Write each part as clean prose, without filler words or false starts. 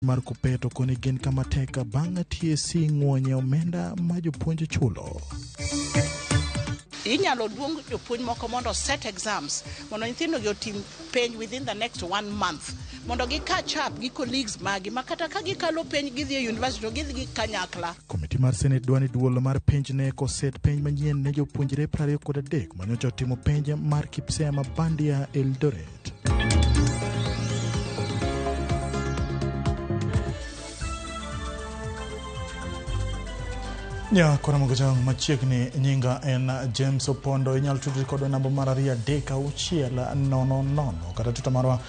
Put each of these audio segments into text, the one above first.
Mar Kuppet okoni gin kama tek bang' TSC ng'uonye omenda ma jopuonj chulo. Inyalo duong jopuonj moko mondo set exams mondo nyithindo gi otim penj within the next one month mondo gi catch up gi colleagues magi ma kata ka gikalo penj gidhi e university to gidhi gi kanyakla. Komiti mar Senate dwa ni duol mar penj ne koset penj manyien ne jopuonjre 23 manyocha otimo penj mar KPSEA ma bandia Eldoret. Nya kora mogojang machiegni nyinga en James Opondo. Inyalo tudri kodwa namba mar 23600 kata tuta marwa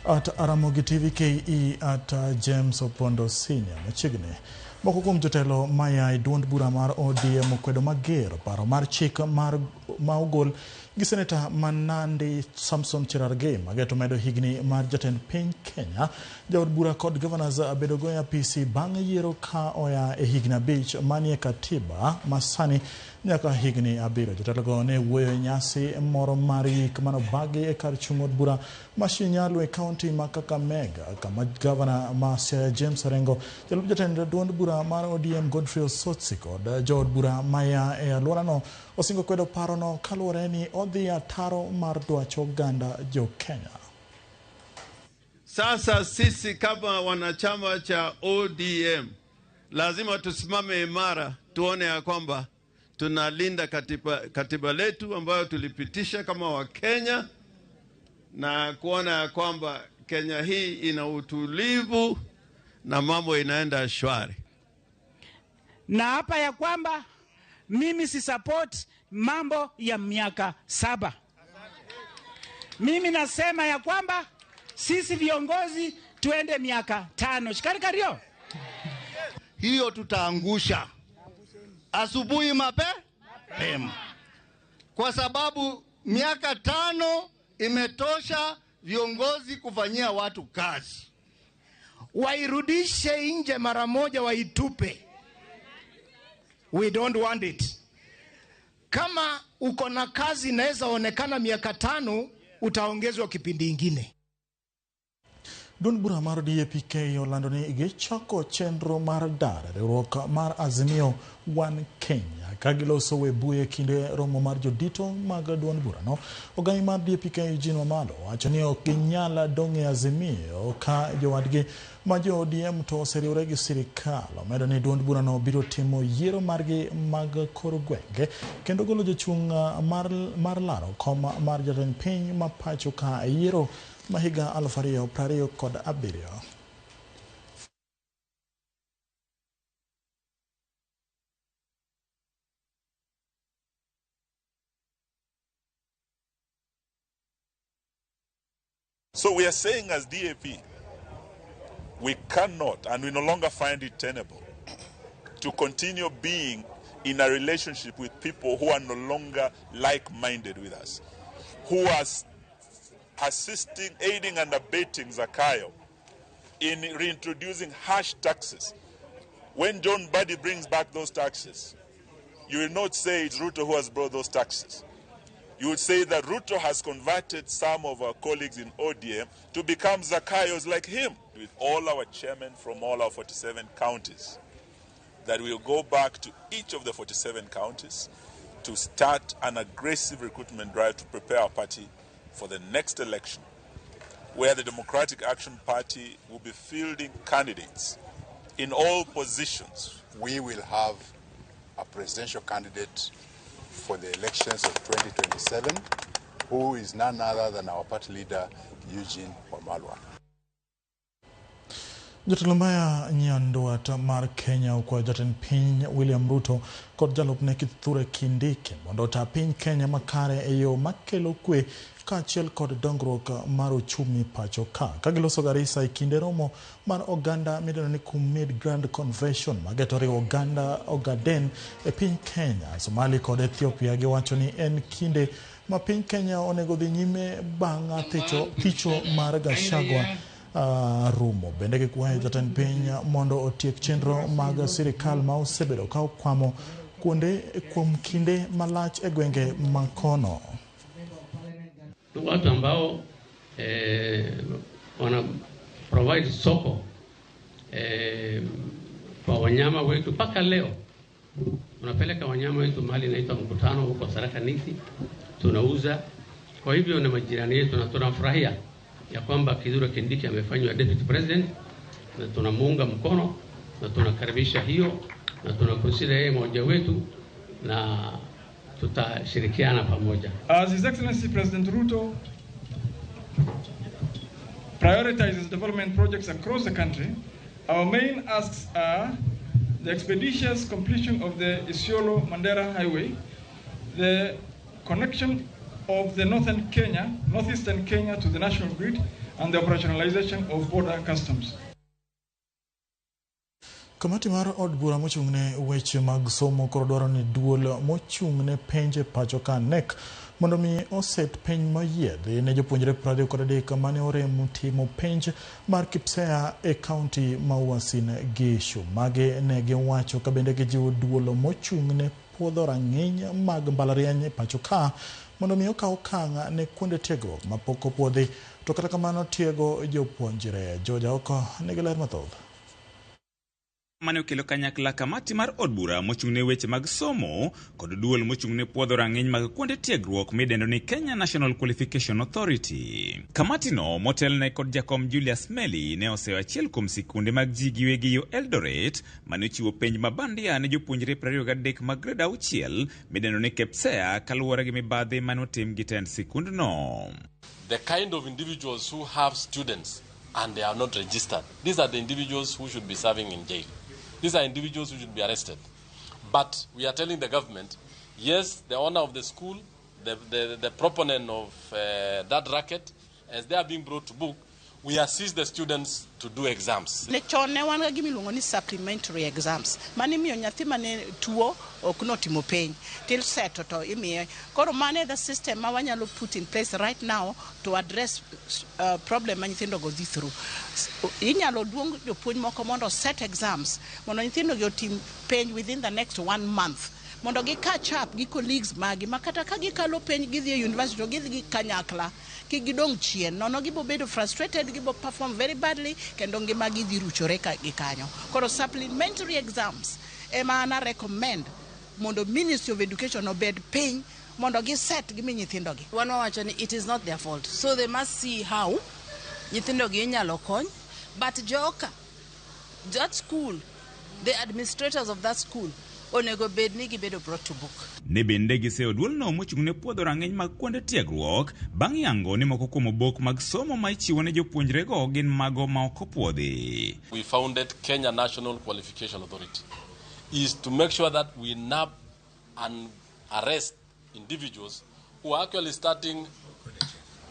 at Ramogi TV KE at James Opondo Senior. Machiegni moko kuom jotelo maya e duond bura mar ODM okwedo mager paro mar chik mar ma ogol gi seneta ma Nandi Samson Cherargei mageto medo higni mar jatend piny Kenya. Jaod bura kod governors bedo go e apisi bang' yiero ka oya e higni 5 manie katiba masani nyaka higni 7. Jotelogo ne wuoyo e nyasi moro mar yik manobagi e kar chung' od bura ma Shinyalu e kaunti ma Kakamega, kama gavana ma Siaya James Orengo, jalup jatend duond bura mar ODM Godfrey Osotsi kod jood bura maya e alworano osingo kwedo parono kaluwore ni odhi ataro mar dwach oganda jo Kenya. Sasa sisi kama wanachama cha ODM lazima tusimame imara, tuone ya kwamba tunalinda katiba letu ambayo tulipitisha kama Wakenya, na kuona ya kwamba Kenya hii ina utulivu na mambo inaenda shwari. Na hapa ya kwamba mimi si support mambo ya miaka 7. Mimi nasema ya kwamba sisi viongozi tuende miaka 5. Shikari kario. Hiyo tutaangusha asubuhi mapema, kwa sababu miaka 5 imetosha viongozi kufanyia watu kazi. Wairudishe nje mara moja, waitupe. We don't want it. Kama uko na kazi inaweza onekana miaka 5, utaongezwa kipindi ingine. Duond bura mar DAP-K olando ni gichako chenro mar dar riwruok mar Azimio One Kenya ka giloso webuye kinde romo mar jodito mag duond burano. Ogai mar DAP-K Eugene Wamalwa wacho ni ok ginyal dong' e Azimio ka jowadgi ma jo ODM to oseriwore gi sirikal. Omedo ni duond burano biro timo yiero margi mag kor gwenge kendo golo jochung' mar laro kom mar jatend piny ma pacho ka e yiero ma higa 2027. So we are saying as DAP, we cannot and we no longer find it tenable to continue being in a relationship with people who are no longer like-minded with us, who are assisting, aiding and abetting Zakayo in reintroducing harsh taxes. When John Mbadi brings back those taxes, you will not say it's Ruto who has brought those taxes. You would say that Ruto has converted some of our colleagues in ODM to become Zakayos like him, with all our chairmen from all our 47 counties, that we'll go back to each of the 47 counties to start an aggressive recruitment drive to prepare our party for the next election, where the Democratic Action Party will be fielding candidates in all positions. We will have a presidential candidate for the elections of 2027, who is none other than our party leader, Eugene Wamalwa. Jotelo maya nyandwat mar Kenya okwayo jatend piny William Ruto kod jalupne Kithure Kindiki mondo ota piny Kenya makare e yo makelo kwe kaachiel kod dongruok mar uchumi pacho ka. Ka giloso Garissa e kinde romo mar oganda midendo ni Kumid Grand Convention mageto riwo oganda Ogaden e piny Kenya, Somali kod Ethiopia, giwacho ni en kinde ma piny Kenya onego dhi nyime bang' thicho mar Gachagua rumo. Bende gikwayo jatend piny mondo otiek chenro mag sirikal ma osebedo ka okwamo kuonde kuom kinde malach e gwenge makono. Watu ambao wana provide soko Wanyama wetu mpaka leo tunapeleka wanyama wetu mahali inaitwa mkutano huko Tharaka Nithi, tunauza. Kwa hivyo ni majirani yetu na tunafurahia ya kwamba Kithure Kindiki amefanywa deputy president, na tunamuunga mkono na tunakaribisha hiyo na tunaconsider yeye mmoja wetu na tutashirikiana pamoja. As His Excellency President Ruto prioritizes development projects across the country, our main asks are the expeditious completion of the Isiolo-Mandera Highway, the connection of the northeastern Kenya to the national grid, and the operationalization of border customs. Kamati mar od bura mochung' ne weche mag somo koro dwaro ni duol mochung' ne penj e pacho ka KNEC mondo mi oset penj moyiedhi ne jopuonjre 23 mane orem timo penj mar KPSEA e kaunti ma Uasin Gishu. Magi ne giwacho ka bende gijiwo duol mochung' ne puodho rang'iny mag mbalariany e pacho ka mondo mi okaw okang' ne kuonde tiegruok mapok opuodhi to kata kamano tiego jopuonjre. George Aoko nigi ler mathoth. Mane okelo kanyakla kamati mar od bura mochung' ne weche mag somo kod duol mochung' ne puodho rang'iny mag kuonde tiegruok midendo ni Kenya National Qualification Authority. Kamatino motelne kod jakom Julius Meli ne oseyo achiel kuom sikunde mag ji giwegi yo Eldoret mane ochiwo penj mabandia ne jopuonjre 23 mag grade 6 midendo ni KPSEA kaluwore gi mibadhi mane otim gi tend sikundno. The kind of individuals who have students and they are not registered, these are the individuals who should be serving in jail. These are individuals who should be arrested. But we are telling the government, yes, the owner of the school, the proponent of that racket, as they are being brought to book, we assist the students to do exams. Ne chon ne wan ga gimiluongo ni supplementary exams mane imiyo nyathi mane tuo ok notimo penj til seto to imiye. Koro mane the system ma wanyalo put in place right now to address problem ma nyithindo go dhi through. Inyalo duong jopuonj moko mondo set exams mondo nyithindo gi otim penj within the next 1 month mondo gi catch up gi colleagues magi ma kata ka gikalo penj gidhi e university to gidhi gi kanyakla kik gidong' chien nono gibo bedo frustrated, gibo perform very badly kendo ngima gi dhi ruchore ka gi kanyo. Koro supplementary exams ema an a recommend mondo Ministry of Education obed piny mondo gi set gi mi nyithindo gi. Wan wawacho ni it is not their fault, so they must see how nyithindo gi inyalo kony, but joka that school, the administrators of that school onego bed ni gibedo brought to book. Ne bende giseyo duolno mochung' ne puodho rang'iny mag kuonde tiegruok bang' yango ni moko kuom obok mag somo ma ichiwo ne jopuonjrego gin mago ma ok opuodhi. We founded Kenya National Qualification Authority is to make sure that we nab and arrest individuals who are actually starting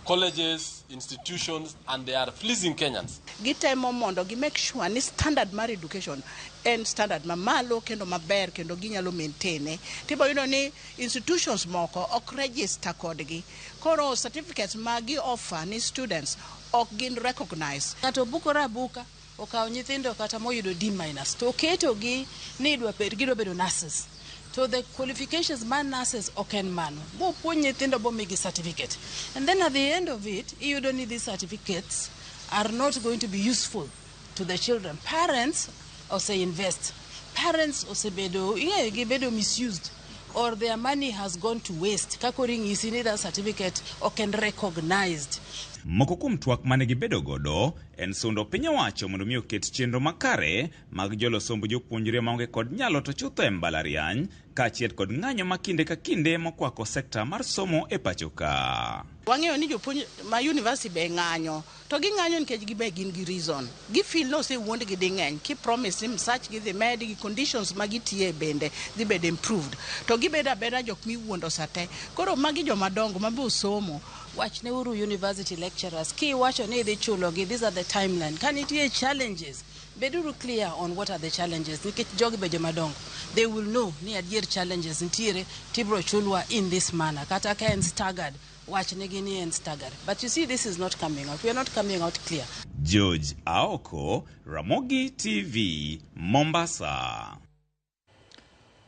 colleges, institutions, and they are fleecing Kenyans. Gitemo mondo gi make sure ni standard mar education en standard mamalo kendo maber kendo ginyalo maintain. Tibo yudo ni institutions moko ok register kodgi. Koro certificates ma gi offer ni students ok gin recognized. Ng'ato bukore abuka okawo nyithindo kata moyudo D minus to oketo gi ni gidwa bedo nurses. To the qualifications mar nurses ok en mano. Bo puonj nyithindo bo migi certificate. And then at the end of it, iyudo ni these certificates are not going to be useful to the children. Parents ose invest. Parents osebedo, ing'eyo gibedo misused or their money has gone to waste. Ka koro inyisi ni that certificate ok en recognized. Moko kuom twak mane gibedo godo en sundo piny owacho mondo mi oket chenro makare mag jolo somb jopuonjre maonge kod nyalo to chutho e mbalariany kaachiel kod ng'anyo ma kinde ka kinde mokwako sekta mar somo e pacho ka. Wang'eyo ni jopuonj ma university be ng'anyo to ging'anyo nikech gibe gin gi reason. Gifeel ni osewuondgi ding'eny ki promise ni msach gi dhi medi gi conditions ma gitiye bende dhi bedo improved to gibedo abeda jok miwuondo sate. Koro magi joma dongo ma be osomo. Wachne uru university lecturers kiwacho ni idhi chulogi, these are the timeline. Ka nitie challenges, beduru clear on what are the challenges nikech jogi be joma dongo. They will know ni adier challenges nitiere tibro chulwa in this manner. Kata ka en staggered, wachnegi ni en staggered. But you see, this is not coming out. We are not coming out clear. George Aoko, Ramogi TV, Mombasa.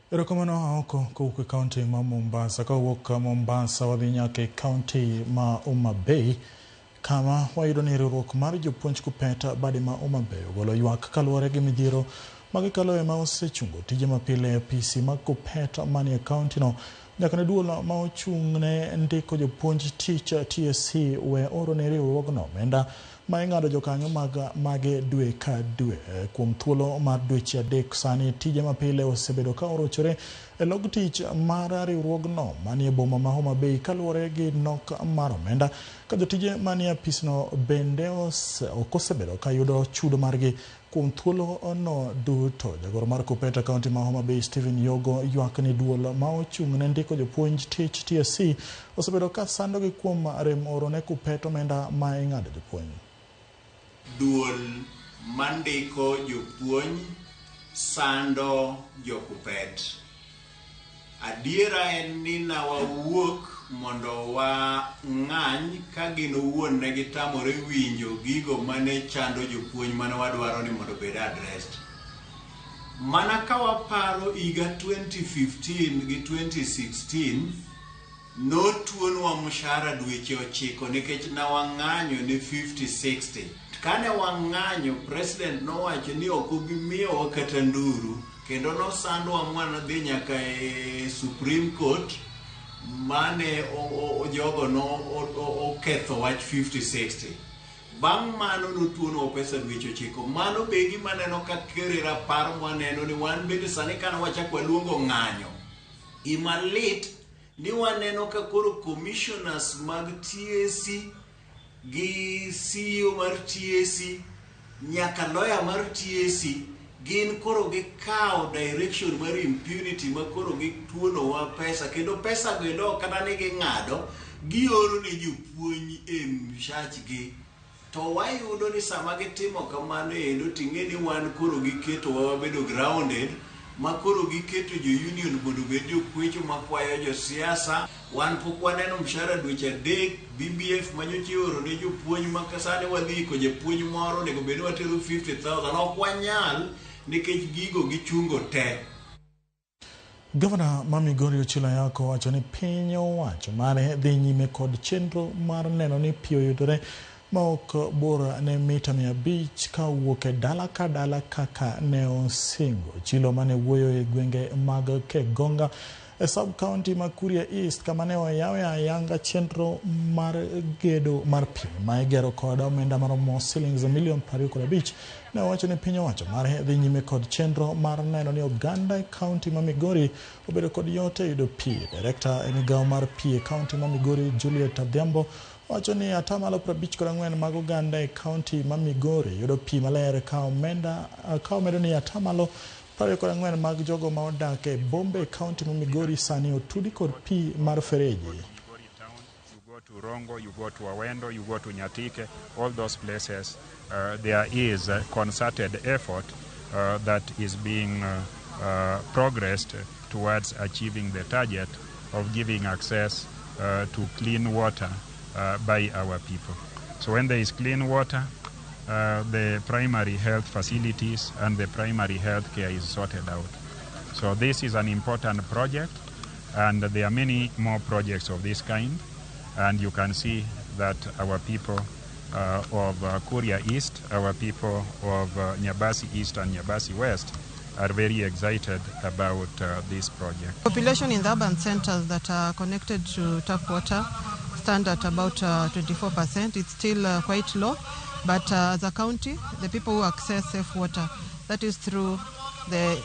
Erokamano Aoko kowuok e kaunti ma Mombasa. Kawuok Mombasa wadhi nyaka e kaunti ma Homa Bay kama wayudo ni riwruok mar jopuonj KUPPET bade ma Homa Bay ogolo ywak kaluwore gi midhiero Magikalo ema osechungo tije mapile e apisi mag Kuppet manie kaontino nyaka ne duol ma ochung' ne ndiko jopuonj tich TSC we oro ne riwruogno omenda ma ing'ado jokanyo mag mage dwe ka dwe kuom thuolo mar dweche 3 sani. Tije mapile osebedo ka orochore e log tich mar riwruogno manie boma ma Homa Bay kaluwore gi nok mar omenda ka jotije manie apisno bende ok osebedo ka yudo chudo margi kuom thuolo no duto. Jagoro mar Kuppet e kaunti ma Homa Bay Stephen Yogo ywak ni duol ma ochung' ne ndiko jopuonj tich TSC osebedo ka sandogi kuom rem oro ne Kuppet omenda ma ing'ado jopuonj. Duol mandiko jopuonj sando jo Kuppet. Adiera en ni nawawuok mondo wang'any ka gin owuon ne gitamore winjo gigo mane chando jopuonj mane wadwaro ni mondo obed addressed. Mana ka waparo higa 2015 gi 2016 notuonwa mshahara dweche 9 nikech nawang'anyo ne 50-60. Kane wang'anyo, president nowacho ni ok obi miyowa kata nduru, kendo nosandwa mwanadhi nyaka e Supreme Court mane jogo no oketho wach 50-60. Bang' mano notuonwa pesa dweche 9. Mano be gima aneno ka kere rapar mwaneno ni wan bende sani kane wachako waluongo ng'anyo. Gima lit ni waneno ka koro commissioners mag TSC gi CEO mar TSC nyaka lawyer mar TSC gin koro gikawo direction mar impunity ma koro gituonowa pesa, kendo pesa go endo kata ni ging'ado gioro ne jopuonj e mshachgi. To wayudo ni sama gitimo kamano endo ting'e ni wan koro giketowa wabedo grounded, ma koro giketo jo union mondo obed jokwecho makwayo josiasa. Wan pok waneno mshahara dweche 3, BBF manyocha ioro ne jopuonj ma sani wadhi iko japuonj moro onego bed ni watero 50,000 ok wanyal nikech gigo gichungo te. Gavana ma Migori Ochilo Ayako wacho ni piny owacho mare dhi nyime kod chenro mar neno ni pi oyudore ma ok bor ne mita 500 ka owuok e dala ka dala kaka ne osingo. Ochilo mane wuoyo e gwenge mag Kegonga e sub county ma Kuria East kama ne oyawe ayanga chenro mar gedo mar pi ma igero kod omenda maromo silings milion 25 ne owacho ni piny owacho mare dhi nyime kod chenro mar neno ni oganda e kaunti ma Migori obedo kod yot e yudo pi. Direkta e migawo mar pi e kaunti ma Migori Juliet Adhiambo wacho ni 54% mag oganda e kaunti ma Migori yudo pi maler ka omedo ni 24% mag jogo ma odak e bombe e kaunti ma Migori sani otudi kod pi mar fereji. You go to Rongo, you go to Awendo, you go to Nyatike, all those places, there is a concerted effort that is being progressed towards achieving the target of giving access to clean water by our people. So when there is clean water, the primary health facilities and the primary health care is sorted out. So this is an important project, and there are many more projects of this kind. And you can see that our people of Kuria East, our people of Nyabasi East and Nyabasi West are very excited about this project. Population in the urban centers that are connected to tap water stand at about 24%. It's still quite low, but as a county, the people who access safe water, that is through the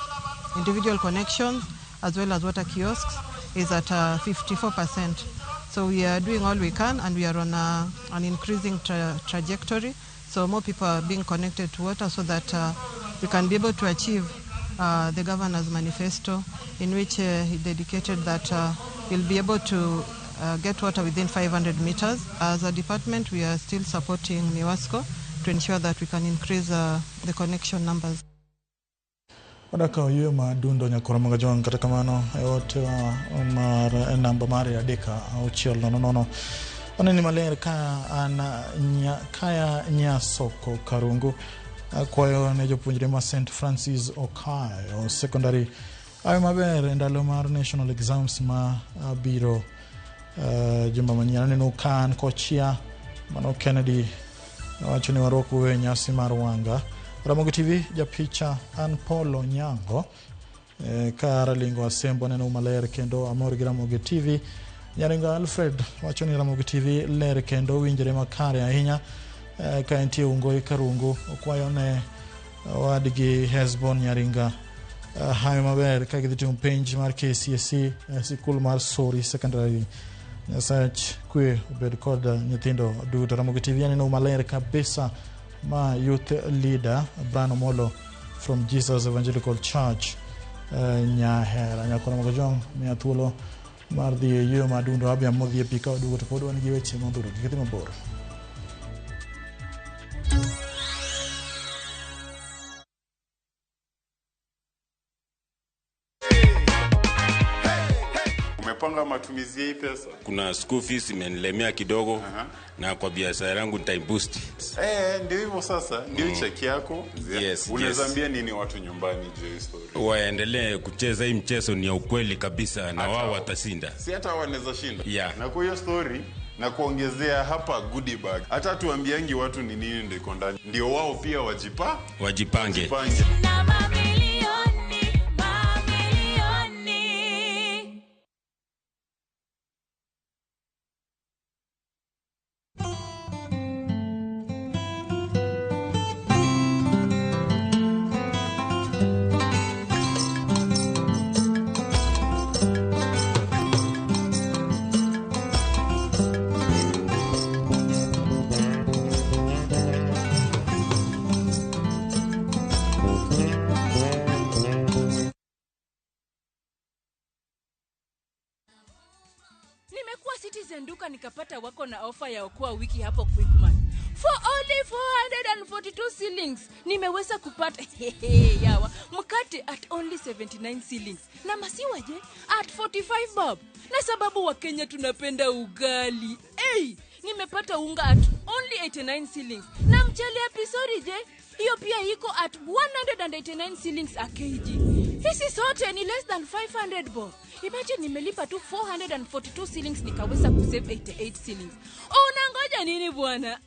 individual connections as well as water kiosks, is at 54%. So we are doing all we can, and we are on an increasing trajectory. So more people are being connected to water so that we can be able to achieve the governor's manifesto, in which he dedicated that we'll be able to get water within 500 meters. As a department, we are still supporting MIWASCO to ensure that we can increase the connection numbers. Wadaka oyueyo ma dundo nyakoro mag jwang' kata kamano e otewa mar namba mar 3 6 0 0 oneni maler ka an kaya Nyasoko Karungu akwayo ne jopuonjre ma St Francis Okayo Secondary ayo maber e ndalo mar national exams ma biro jumba manyien. Aneno ka an kochia mano Kennedy wacho ni warwak wuoyo e nyasi mar wanga. Ramogi TV japicha an Paul Onyango ka Ralingo Asembo neno maler kendo amor gi Ramogi TV. Nyaringo Alfred wacho ni Ramogi TV ler kendo winjre makare ahinya ka entie Ungoi Karungu okwayo ne owadgi Hesbon Nyaringa hayo maber ka gidhi timo penj mar KCSE sikul mar Sori Secondary. Nyasach kwe obed kod nyithindo duto. Ramogi TV aneno maler kabisa ma youth leader Brian Omolo from Jesus Evangelical Church Nyahera. Nyakora Ramogi Jong miya thuolo mar dhi e yueyo madundo abia modhi e pi ka waduogo to pod wan gi weche modhuro kik idhi mabor. Umepanga matumizi ya hii pesa? Kuna school fees imenilemea kidogo. Na kwa biashara yangu nitaiboost. Ndio hivyo sasa, ndio cheki yako. Yes, unaweza ambia nini watu nyumbani juu ya story? Waendelee kucheza hii mchezo, ni ya ukweli kabisa na wao watashinda. Si hata wanaweza shinda. Yeah. Na kwa hiyo story na kuongezea hapa goodie bag. Hata tuambiangi watu ni nini ndio iko ndani. Ndio wao pia wajipange. Na mamilioni, mamilioni. Nimekuwa Citizen Duka nikapata wako na ofa ya okoa wiki hapo Quickmart. For only 442 shillings nimeweza kupata yawa mkate at only 79 shillings na masiwa je at 45 bob. Na sababu wa Kenya tunapenda ugali. Hey, nimepata unga at only 89 shillings na mchele ya pisori je hiyo pia iko at 189 shillings a kg. Hizi sote ni less than 500 bob. Imagine nimelipa tu 442 shillings nikaweza kusave 88 shillings. Unangoja nini bwana?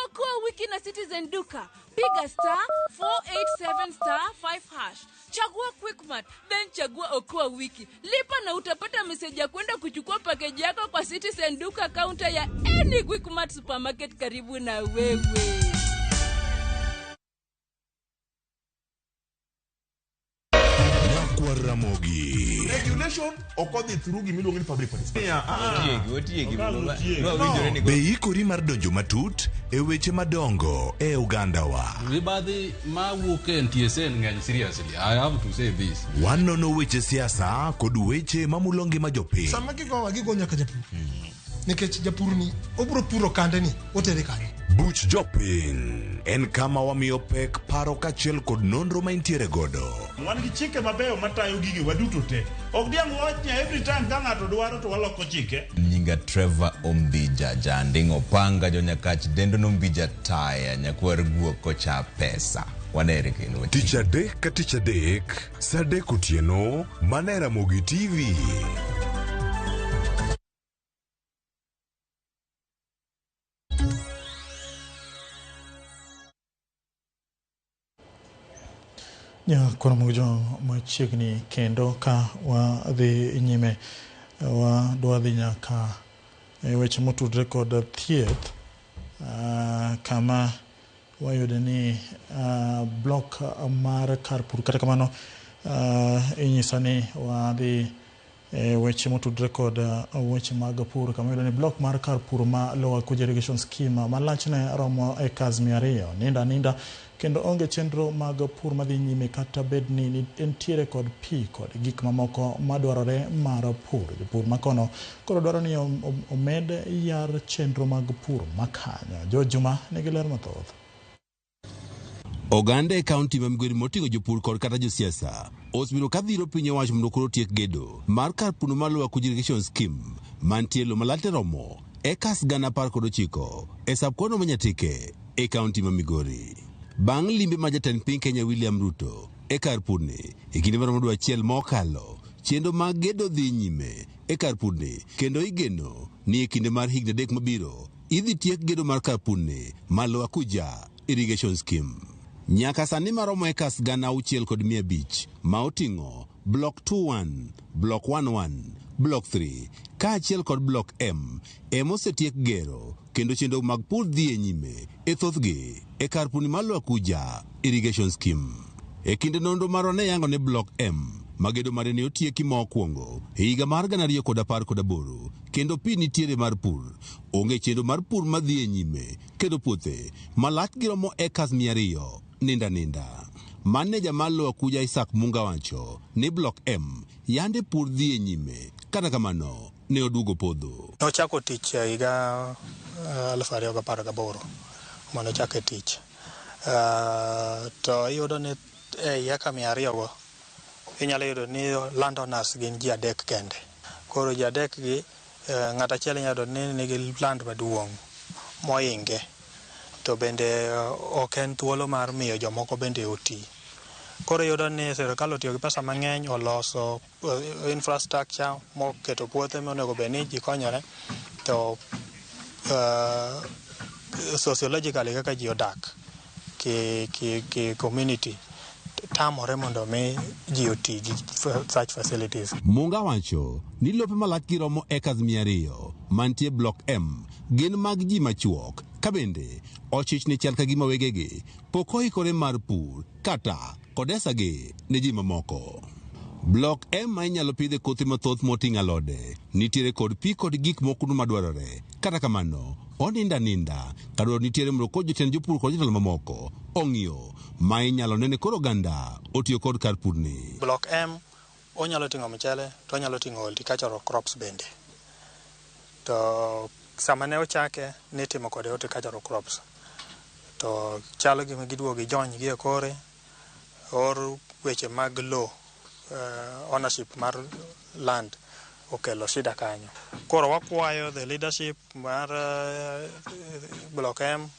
Okoa wiki na Citizen Duka. Piga star 487 star 5 hash. Chagua Quickmart, then chagua okoa wiki. Lipa na utapata message ya kwenda kuchukua package yako kwa Citizen Duka counter ya any Quickmart supermarket karibu na wewe. Ramogi. Regulation okodhi through gimiluongo ni public participation. Be ikori mar donjo matut e weche madongo e Uganda wa. Mibadhi mawuok e NTSA ng'eny, seriously, I have to say this. Wanono weche siasa kod weche mamulo ngima jopiny. Sama gigowa gigo nyaka japur. Nikech japur ni obro puro kande ni otere kanye. Buch jopiny en kama wamiyo pek paro kaachiel kod nonro ma intiere godo. Wan gi chike mabeyo matayo gigi waduto te. Ok diang' wach ni every time ka ng'ato dwaro to waloko chike. Nyinga Trevor Ombija Janding'o Panga jonyakach dendo nombija taya nyakwar guok kocha pesa. Wanere kendo. Tich adek ka tich adek, saa adek otieno, mana e Ramogi TV. Nyakora Ramogi Jong machiegni kendo ka wadhi nyime wadwa dhi nyaka e weche motudre kod thieth kama wayudo ni block mar kar pur. Kata kamano inyisa ni wadhi weche motudre kod weche mag pur kama wayudo ni block mar kar pur ma Lower Kuja Irrigation Scheme ma lachne romo acres 200 ninda ninda kendo onge chenro mag pur madhi nyime kata bed ni entiere kod pi kod gik mamoko madwarore mar pur. Jopur makono koro dwaro ni omed yar chenro mag pur makanyo. George Juma nigi ler mathoth. Oganda e kaunti ma Migori moting'o jopur kod kata josiasa osebiro ka dhiro piny owacho mondo koro otiek gedo mar kar pur mar Lower Kuja Irrigation Scheme mantie lowo ma lachne romo acres 19,000 e sub-kono ma Nyatike e kaunti ma Migori. Bang' limbe ma jatend piny Kenya William Ruto e kar purni e kinde maromo dwe achiel mokalo, chenro mag gedo dhi nyime e kar purni kendo igeno ni e kinde mar higni 3 mabiro idhi tiek gedo mar kar purni mar Lower Kuja Irrigation Scheme. Nyaka sani maromo ekas 6,500 ma oting'o Block 21, Block 11, Block 3 kaachiel kod Block M ema osetiek gero kendo chenro mag pur dhi e nyime e thothgi e kar pur mar Lower Kuja Irrigation Scheme. E kinde nonro marwa ne yango ni Block M ma gedo mare ne otieki mokwongo e higa mar 2018 kendo pi nitiere mar pur. Onge chenro mar pur madhi e nyime kendo puothe malach giromo ekas 200 ninda ninda. Maneja mar Lower Kuja Isaac Munga wacho ni Block M yande pur dhi e nyime kata kamano ne oduogo podho. Nochako tich e higa 2018 mane ochake tich. To iyudo ni e eka 200 go inyalo yudo ni landowners gin ji 3 kende. Koro ji 3 gi ng'at achiel inyalo yudo ni nigi land maduong' moinge to bende ok en thuolo mar miyo jomoko bende oti. Koro iyudo ni sirikal otiyo gi pesa mang'eny oloso infrastructure moketo puothe monego bed ni ji konyore to sociologically kaka ji odak ki community tamore mondo mi ji oti gi such facilities. Munga wacho ni lope malach giromo ekas 200 mantie Block M gin mag ji machuok ka bende ochich ni chal ka gima wegegi pok oikore mar pur kata kodesa gi ne ji mamoko. Block M ma inyalo pidhe kothe mathoth moting'o alode nitiere kod pi kod gik moko madwarore. Kata kamano oninda ninda kadwaro nitiere mondo kod jotend jopur kod jotelo mamoko ong'iyo ma inyalo nene kor oganda otiyo kod kar purni. Block M onyalo ting'o mchele to onyalo ting'o horticultural crops bende. To sama ne ochake nitimo kode horticultural crops. To chalo gima giduogo gijony gi e kore or weche mag lowo, ownership mar land okelo shida kanyo. Koro wakwayo the leadership mar Block M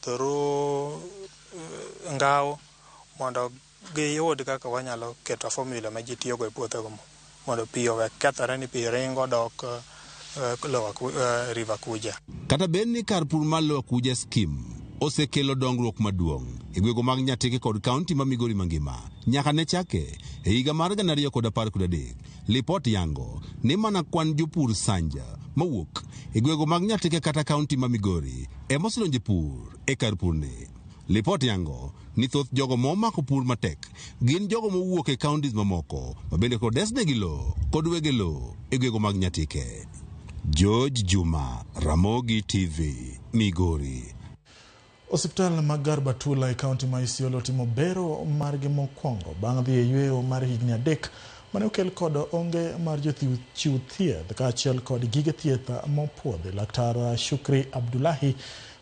through Ngao mondo giyud kaka wanyalo keto formula ma ji tiyogo e puothego mondo pi owe kethore ni pi ringo dok Lower River Kuja. Kata bed ni kar pur mar Lower Kuja Scheme osekelo dongruok maduong' e gwenge mag Nyatike kod kaunti ma Migori mangima nyaka ne chake e higa mar 2013, lipot yango ni mana kwan jopur sanja mawuok e gwenge mag Nyatike kata kaunti ma Migori ema osedonjo e pur e kar purni. Lipot yango ni thoth jogo momako pur matek gin jogo mowuok e counties mamoko ma bende kodesnegi lowo kod wege lowo e gwenge mag Nyatike. George Juma, Ramogi TV, Migori. Osiptal mag Garbatula e kaunti ma Isiolo timo bero margi mokwongo bang' dhi e yweyo mar higni 3 mane okel kod onge mar jochiw thieth kaachiel kod gige thieth mopuodhi. Laktar Shukri Abdullahi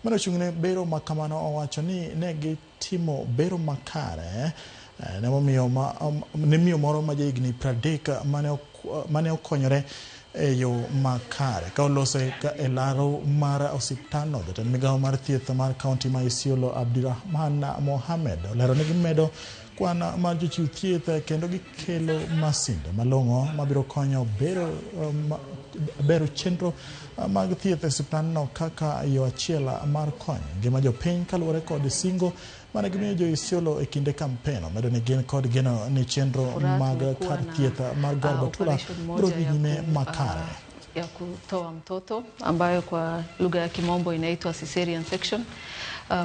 mane ochung'ne bero ma kamano owacho ni ne gitimo bero makare ne miyo moro ma jahigni 30 mane okonyore e yo makare. Ka oloso e laro mar osiptalno, jatend migawo mar thieth mar kaunti ma Isiolo Abdirahman Mohamed olero ni gimedo kwan mar jochiw thieth kendo gikelo masinde malong'o mabiro konyo bero chenro mag thieth e osiptalno kaka yo achiel mar konyo ngima jopiny kaluwore kod singo mane gimiyo jo Isiolo e kinde kampen. Omedo ni gin kod geno ni chenro mag kar thieth mar Garbatula biro dhi nyime makare. Ya kutoa mtoto ambayo kwa lugha ya Kimombo inaitwa cesarean section.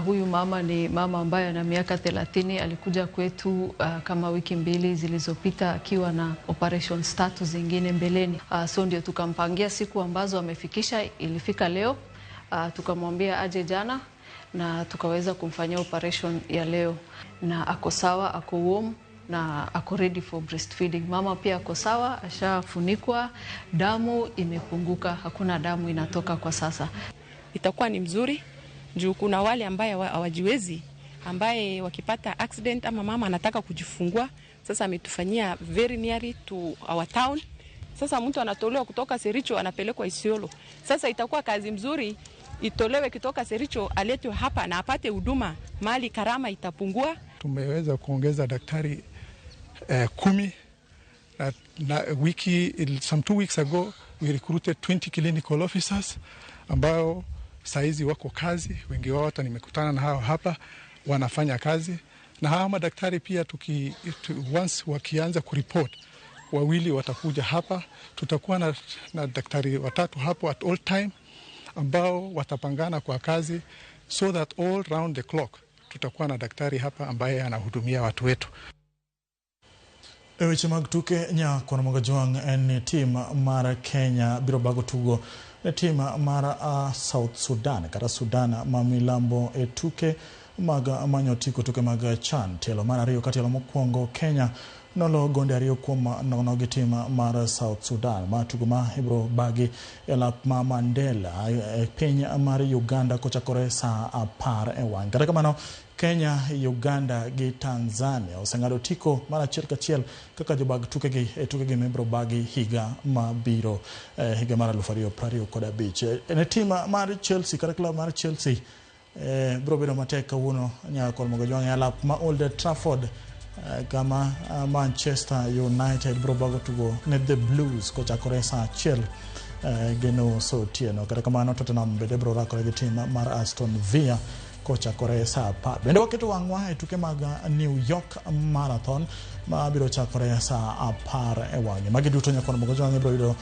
Huyu mama ni mama ambaye ana miaka 30, alikuja kwetu kama wiki 2 zilizopita akiwa na operation status zingine mbeleni. So ndio tukampangia siku ambazo amefikisha, ilifika leo. Tukamwambia aje jana na tukaweza kumfanyia operation ya leo, na ako sawa, ako warm na ako ready for breastfeeding. Mama pia ako sawa, ashafunikwa, damu imepunguka, hakuna damu inatoka kwa sasa. Itakuwa ni mzuri juu kuna wale ambaye hawajiwezi, ambaye wakipata accident ama mama anataka kujifungua, sasa ametufanyia very near to our town. Sasa mtu anatolewa kutoka Sericho anapelekwa Isiolo. Sasa itakuwa kazi mzuri itolewe kutoka Sericho aletwe hapa na apate huduma, mali karama itapungua. Tumeweza kuongeza daktari 10 na wiki some 2 weeks ago we recruited 20 clinical officers ambao saizi wako kazi, wengi wao hata nimekutana na hao hapa, wanafanya kazi na hawa madaktari pia once wakianza kureport, wawili watakuja hapa, tutakuwa na daktari watatu hapo at all time ambao watapangana kwa kazi so that all round the clock tutakuwa na daktari hapa ambaye anahudumia watu wetu. E weche mag tuke nyakono Mogajwang' en ni tim mar Kenya biro bago tugo ne tim mar South Sudan kata Sudan ma milambo e tuke mag manyo otiko tuke mag CHAN tielo mar ariyo ka tielo mokwongo Kenya nolo gonde 2-0 gi tim mar South Sudan. Ma tugo ma ibiro bagi e lap ma Mandela e piny mar Uganda kochakore saa 10 e wang'. Kata kamano Kenya, Uganda gi Tanzania oseng'ado otiko mar 1-1 kaka jobag tukegi e tukegi mibiro bagi higa mabiro, higa mar 2025. Ne tim mar Chelsea kata klab mar Chelsea biro bedo matek kawuono nyaka Mogajwang' e lap ma Old Trafford, kama Manchester United biro bago tugo ne The Blues kochakore saa 1:30 otieno. Kata kamano Tottenham bende biro rakore gi tim mar Aston Villa kochakore saa 10. Bende waketo wang'wa e tuke mag New York Marathon ma biro chakore saa 10 e wang'e. Magi duto nyakono Mogajwang' ibiro yudo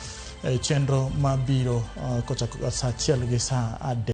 chenro mabiro kochakore saa 1 gi saa 3.